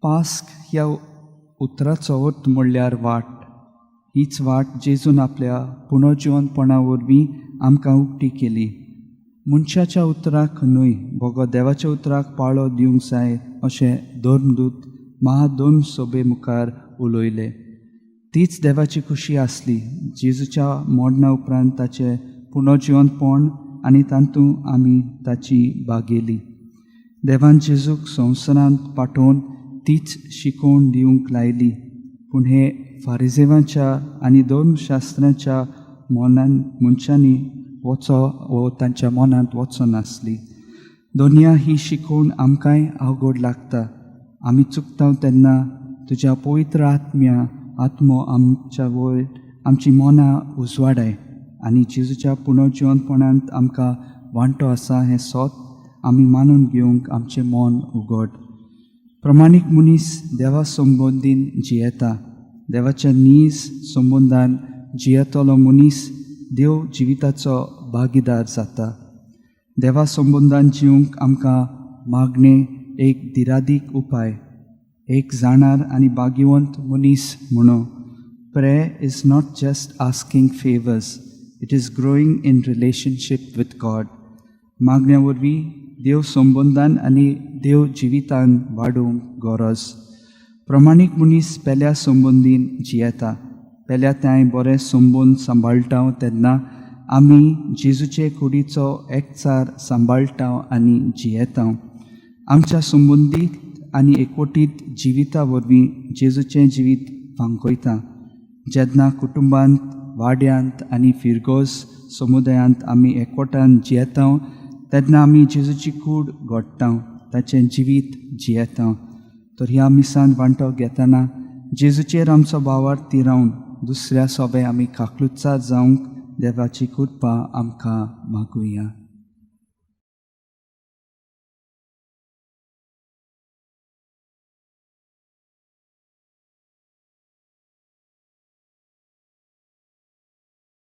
पास्क ह्या उतराचो अर्थ म्हणल्यार वाट. हीच वाट जेजून आपल्या पुनर्जिवंतपणा वरवीं आमकां उक्ती केली. मनशाच्या उतराक न्हय बगो देवाच्या उतराक पाळो दिवंक जाय अशें धर्मदूत महाधर्म सभे मुखार उलयले. तीच देवाची खुशी आसली जेजूच्या मोडणा उपरांत ताचें पुनर्जिवंतपण आनी तातूंत आमी ताची भागेली. देवान जेजूक संवसारांत पाठोवन तीच शिकोवण दिवंक लायली, पूण हे फारिजेवांच्या आनी धर्मशास्त्राच्या मनान मनशांनी वचो वो तांच्या मनांत वचनासली. दोनया ही शिकोवण आमकांय अवघड लागता. आमी चुकता तेन्ना तुज्या पवित्र आत्म्या आत्मो आमच्या वयर आमची मनां उजवाडाय आनी जेजूच्या पुनर्जिवंतपणांत आमकां वांटो आसा हें सोत आमी मानून घेवंक आमचें मन उगड. प्रमाणीक मनीस देवा संबंदीन जियेता. देवाच्या नीज संबंदान जियेतलो मनीस देव जिविताचो भागीदार जाता. देवा संबंदान जिवंक आमकां मागणें एक दिरादीक उपाय. एक जाणार आनी भाग्यवंत मनीस म्हणो, "Prayer is not just asking favours, it is growing in relationship with God." मागण्या वरवीं देव संबंदान आनी देव जिवितान वाडोवंक गरज. प्रमाणीक मनीस पेल्या संबंदीन जियेता. पेल्या तांय बरे संबंद सांबाळटा तेन्ना आमी जेजूचे कुडीचो एकचार सांबाळटा आनी जियेता. आमच्या संबंदीत आनी एकवटीत जिविता वरवीं जेजूचें जिवीत फांकयता. जेन्ना कुटुंबांत, वाड्यांत आनी फिरगोज समुदायांत आमी एकवटान जियेता तेन्ना आमी जेजूची कूड घडटा, ताचें जिवीत जियेता. तर ह्या मिसान वांटो घेतना जेजूचेर आमचो भावार्थ तिरावन दुसऱ्या सोबे आमी काकलुतचार जावंक देवाची कृपा आमकां मागुया.